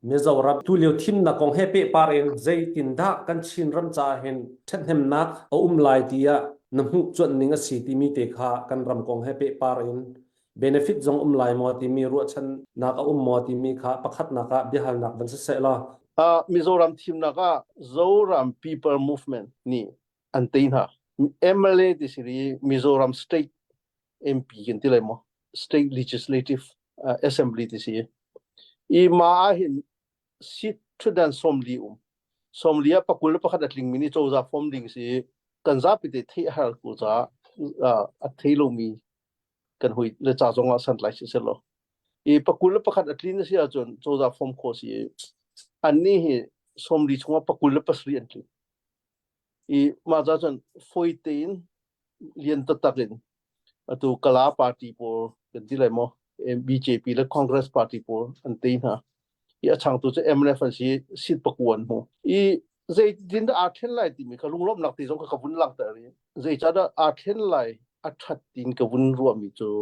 Mizoram tulio thimnak kong he pehpar in zeitindah kan Chinram caah hin ṭhathnemnak a um lai tiah na hmuh cuanh ning a si timi te kha kan ram kong he pehpar in benefit zong um lai maw timi ruahchannak a um maw timi kha pakhatnak ah biahalnak van si seh law. Uh, Mizoram thimnak ah Zoram People Movement nih an tei hna. MLA ti si Mizoram State MP kan ti lai maw state legislative uh, assembly ti si i ma ah hin seat thutdan 40 um 40 ah pakul le pakhat a tling mi nih cozah form ding si kan zapi te theih har ko ca a thei lomi kan hui le ca zong ah san lai si selo i pakul le pakhat a tlin si ahcun cozah form kho si an ni hi 40 chungah pakul le pasarih an tling i mah ca cun foi tein lian taktak in atu Kala party pawl kan ti lai maw BJP le Congress party pawl an tei hna i a changtu cu MNF an si seat pakua an hmu i zeitin dah aa then lai timi kha lunglawmhnak ti zong kha ka vun langhter i zeicahdah aa then lai a ṭhat tiin ka vun ruahmi cu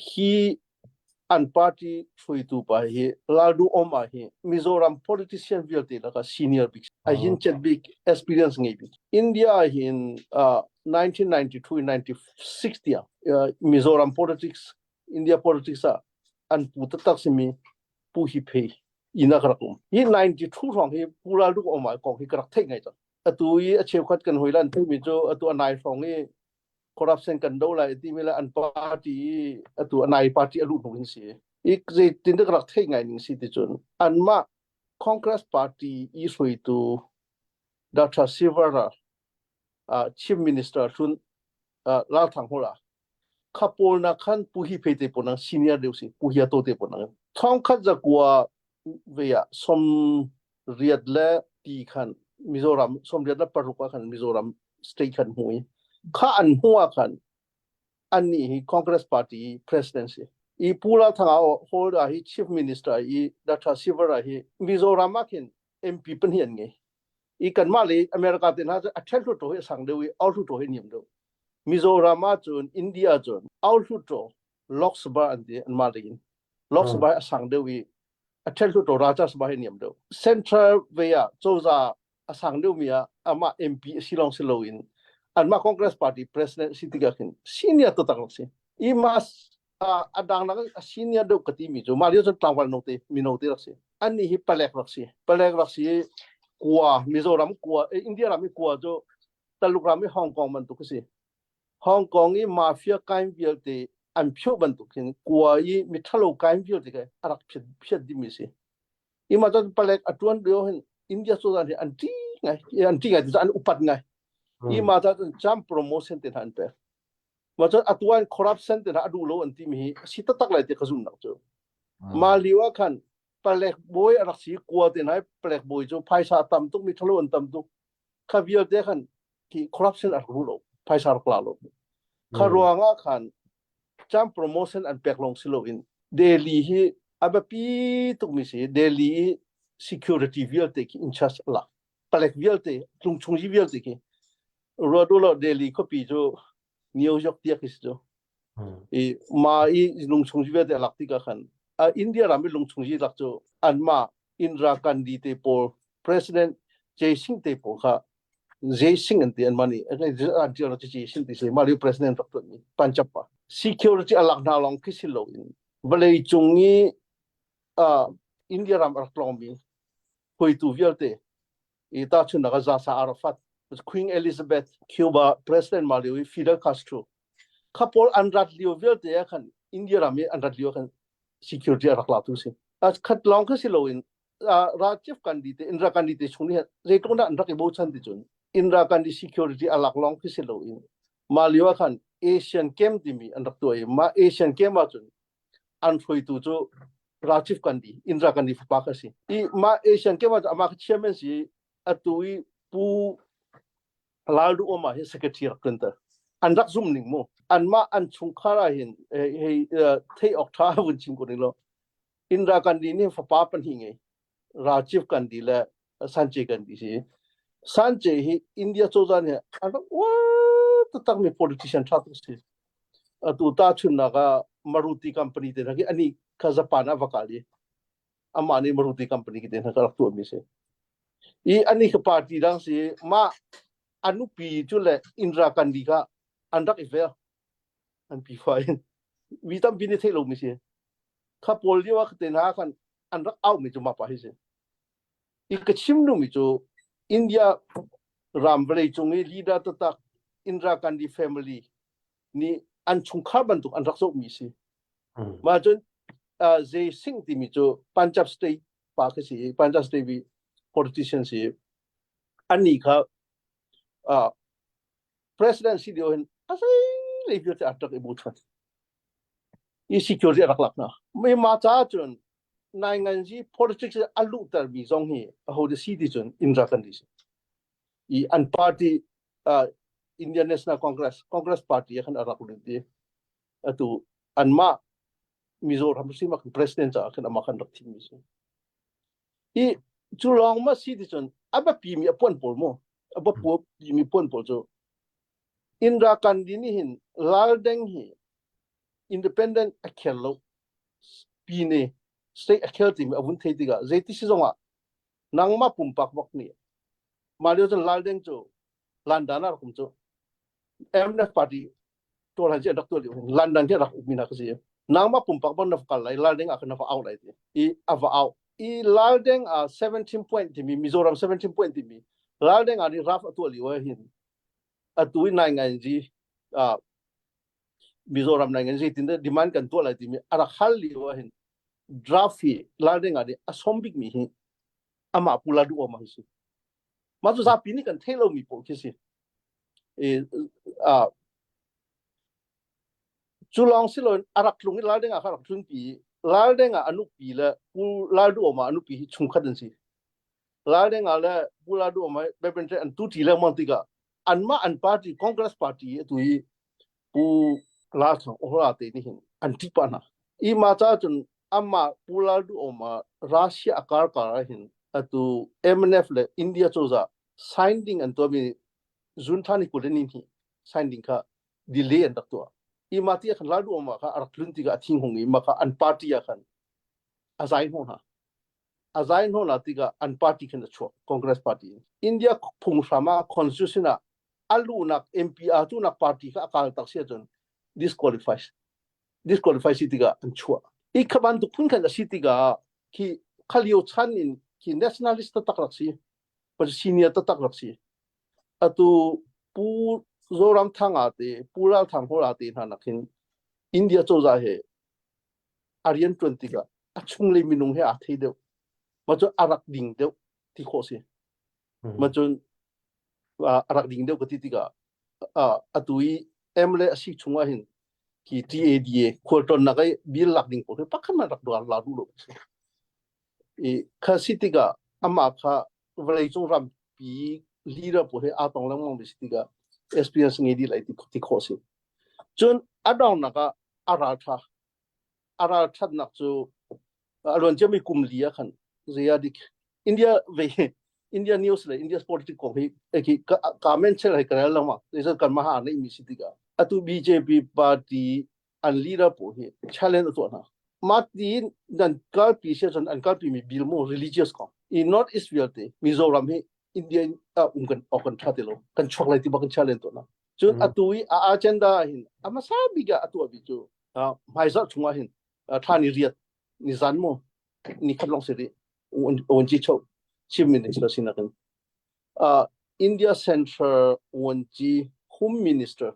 hi an party hruaitu pa hi Lalduhoma hi Mizoram politician vialte lakah senior bik a yin chet bik experience ngei bik India hin uh, 1992 96 tiang uh, Mizoram politics India politics ah an pu taktak simi pu hi phei ina ka rak um hi 92 hrawng hi pu Lalduhoma kong hi ka rak theih ngai cang atu i a cheukhat kan hoi lan theimi cu atu a nai hrawng i corruption kan do lai timi le an party atu anai party a luh hnu in si i zeitin dak rak theih ngai ning si ti cun anmah Congress party i hruaitu Dr. Sivara uh, Chief Minister hlun uh, Lal Thang Hula kha pawl na khan pu hi phe te pawl nang senior deuh si pu hi to te pawl nang thong khat zakua ve ah 80 le ti khan Mizoram 86 ah khan Mizoram state khan hmu i kha an hmu ah khan annih hi Congress Party president si i Pu Lal Thanga Holda hi chief minister i Dr. Sivara hi Mizoram ah khin MP pahnih an ngei i kanmah le America te hna cu a ṭhen hluttaw hi a sang deuh i au hluttaw hi a niam deuh Mizoram ah cun India cun au hluttaw Lok Sabha an ti anmah lei in Lok Sabha a sang deuh i a ṭhen hluttaw Rajya Sabha hi niam deuh central ve ah cozah a sang deuhmi ah amah MP a si lawng si loin anmah Congress Party president si tikah khin senior taktak rak si i mas a dang nak a senior deuh ka timi cu mah lio cun tlangval no te mino te rak si annih hi palek rak si palek rak si kua Mizoram kua India ram i kua cu Taluk ram i Hong Kong bantuk a si Hong Kong i mafia crime vialte an phiuh bantuk hin kua i miṭhalo crime vialte kha a rak phiat phiat dihmi si. Ima cun palek a ṭuan lio hin India cozah nih an ṭih ngai an ṭih ngai ti an upat ngai. Ima cun jam promotion te hna an pek. Ma cun atu an corruption te hna a duh lo an timi hi a si taktak lai ti ka zumhnak cu. Ma lio ah khan palek bawi a rak si kua te hna palek bawi cu phaisa a tam tuk mi ṭhalo an tam tuk. Kha vialte khan khi corruption a rak ru lo phaisa rak la lo kha ruang ah khan jam promotion an pek lawng si loin Delhi hi a biapi tukmi si Delhi i security vialte khi in charge a lak palek vialte tlungchung yi vialte khi ruat u law Delhi khuapi cu New York tiah khi si cu i ma i lungchung yi vialte a lak tikah khan India ram i lungchung yi lak cu anmah Indira Gandhi te pawl President Jai Singh te pawl kha Jai Singh an ti an mah nih an ṭial cu Jai Singh ti si mah lio president rak ṭuanmi Punjab pa security a lak hna lawng khi si loin vawlei cung i uh, India ram a rak tlawngmi hruaitu vialte i tahchunhnak ah Yasser Arafat Queen Elizabeth Cuba president mah lio i Fidel Castro kha pawl an rat lio vialte ah khan India ram i an rat lio khan security a rak latu si khat lawng kha si loin Rajiv Gandhi te Indira Gandhi te chung nih zeitluk dah an rak i bochan ti cun Indira Gandhi security a lak lawng khi si loin mah lio ah khan Asian Game timi an rak tuah i mah Asian Game ah cun an hruaitu cu Rajiv Gandhi Indira Gandhi fapa kha si i mah Asian Game ah cun amah kha chairman si atu i Pu Lal Duhoma hi secretary rak ṭuanter an rak zum ning mu anmah an chungkhar ah hin hei theih awk ṭha vun chim ko ning law Indira Gandhi nih fapa pahnih ngei Rajiv Gandhi le Sanjay Gandhi si Sanjay hi India cozah nih a rak uar taktakmi politician ṭha tuk si atu tahchunhnak ah Maruti company te hna khi anih kha Japan ah va kal i. Amah nih Maruti company ki te hna ka rak tuah mi si. I ani ka party dang si mah a nupi cu le Indira Gandhi kha an rak i vel. An pi fa in. Mi tampi nih theih lo mi si. Kha pawl lio ah te hna khan an rak au mi cu mah pa hi si. I ka chim duhmi cu India ram vawlei cung i leader taktak Indira Gandhi family nih an chungkhar bantuk an rak zohmi si. Mah cun uh, Jay Singh timi cu Punjab state pa khi si i Punjab state i politician si. Annih kha uh, president si lio hin a zei lei vialte a rak i bochan. I security a rak lak hna. Mi ma ca cun nainganzi politics a luhtermi zong hi aho da si ti cun Indira Gandhi si. I an party uh, Indian National Congress Congress Party khan a rak lut i atu anmah Mizoram si mak president caah khan amah khan rak thimmi si. I cu lawng ma si ti cun a biapi mi a puan pawl mu a biapi mi puan pawl cu Indira Gandhi nih hin Lal Deng hi independent a khel lo pine state a khel timi a vun thei tikah zeiti si zongah nangmah pumpak bak nih mah lio cun Lal Deng cu London ah rak um cu MNF party tual han rak tual London hi rak ummi na ka si nangmah pumpak bak na kal lai Lal Deng ah khan na va au lai ti i a va au i Lal Deng ah 17 point timi Mizoram 17 point timi Lal Deng ah ni raf a tuah lio ah hin atu i nai ngai ji Mizoram nai ngan zeitin dah demand kan tuah lai timi a rak hal lio ah hin draft hi Lal Deng ah nih a som bik mi hi amah Pu Lal Duh Awm hi si. Mah cu zapi nih kan theih lomi pawl khi si. E, a cu lawng si loin a rak tlung i Lal Deng ah kha rak tlung pi Lal Deng ah a nupi le Pu Lal Duh Awm ah a nupi hi chungkhat an si. Lal Deng ah le Pu Lal Duh Awm ah Beben an tu ṭi lengmang tikah anmah an party Congress party atu i Pu Lal Thang Ohra te nih hin an ṭih pah hna. I ma ca cun amah Pu Lal Duh Awm ah Russia a kar kar ah hin atu MNF le India cozah sign ding an tuahmi June thla ni 20 ni hnih sign ding kha delay an rak tuah. I ma ti ah khan Lal Duh Awm ah kha a rak tlun tikah a thing hung i ma kha an party ah khan a zai hnawh hna. A zai hnawh hna tikah an party khan a chuak Congress party in. India phunghram ah constitution ah a luhnak MP aa cuhnak party kha a kal tak si ahcun disqualify disqualify si tikah an chuah. I kha bantuk phun khan a si tikah khi khalio chan in khi nationalist taktak rak si senior taktak rak si atu Pu Zoramthanga te Pu Lal Thang Hawla te hna nak hin India cozah he a rian ṭuan tikah a chunglei minung he aa thei deuh ma cu a rak ding deuh ti khawh si ma cun a rak ding deuh ka ti tikah atu i MLA a si chung ah hin khi TADA khualtlawnnak i bill lak ding pawl hi pakhat man rak duar la duh lo i kha si tikah amah kha vawleicung rampi leader pawl he aa tong lengmang mi si tikah experience ngei dih lai ti khawh si cun a donghnak ah a ral ṭha a ral ṭhatnak cu a luan ciami kum li ah khan zei dik India ve India news le India politics kong hi khi ka men chel hai karel lama zeizat kan maha nei mi si tikah atu BJP party an leader pawl hi challenge a tuah hna ma ti nan kalpi sia cun an kalpi mi bill mu religious kong i north east vialte Mizoram hi India um kan ok kan tha ti lo kan chuak lai ti bak kan challenge tuah hna cun atu i a agenda hin a hmasa bik ah a tuah bi cu hmaizarh chungah hin thla ni riat ni zan mu ni khat long si rih wanci cho chief minister sinak in India Central wanci home minister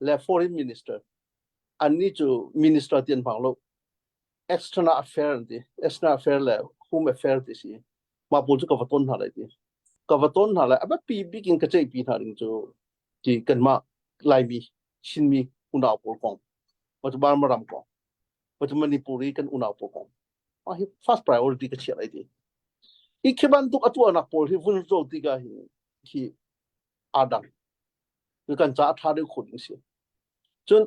le foreign minister anni cu minister ti an hmang lo external affair an ti external affair le home affair ti si mah pawl cu ka va ton hna lai ti ka va ton hna lai a biapi bik in ka ceihpi hna ding cu ti kanmah Laimi Chinmi unau pawl kong ma cu Burma ram kong ma cu Manipur i kan unau pawl kong mah hi first priority ka chiah lai ti i khi bantuk a tuahnak pawl hi vun zo tikah hin hi aa dang kan ca a ṭha deuh kho ding si cun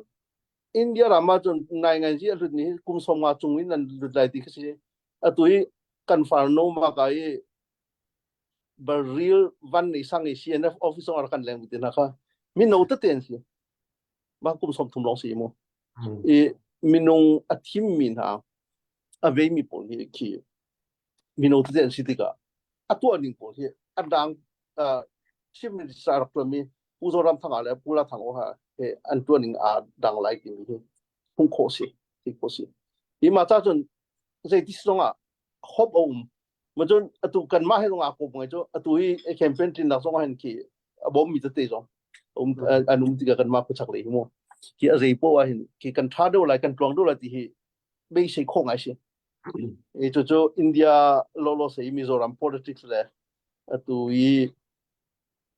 India ram ah cun nai ngai zi a hlut ni kum 50 cung in an lut lai ti khi si atu hi kan far no ma ka i Baril van nei sang i CNF office ong kan leng te na kha mino tete an si ma kum 30 long si mu i minung a thim mi hna a vei mi pawl hi khi. Mino tete an si tikah a tuah ning pawl hi a dang Chief Minister a rak ṭuanmi Pu Zoramthanga le Pu La Thang ha he an ṭuan ning aa dang lai timi hi phung khawh si ti khawh si. Hi mah ca cun zeiti zong ah hope a um. Ma cun atu kanmah he zong aa kawp ngai cu atu hi campaign ṭinnak zong ah hin khi a bawmmi tete zong um an um tikah kanmah khuachak lei hi mu hi a zei poah ah hin khi kan ṭha deuh lai kan tluang deuh lai ti hi beisei khawh ngai si. I cucu India lawlaw se i Mizoram politics le atu i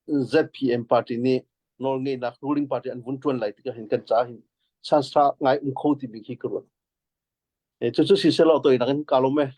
ZPM party nih nawlngeihnak ruling party an vun ṭuan lai tikah hin kan ca hin chance ṭha ngai um kho timi khi ka ruat. Cucu si selaw toinak in ka lawm e.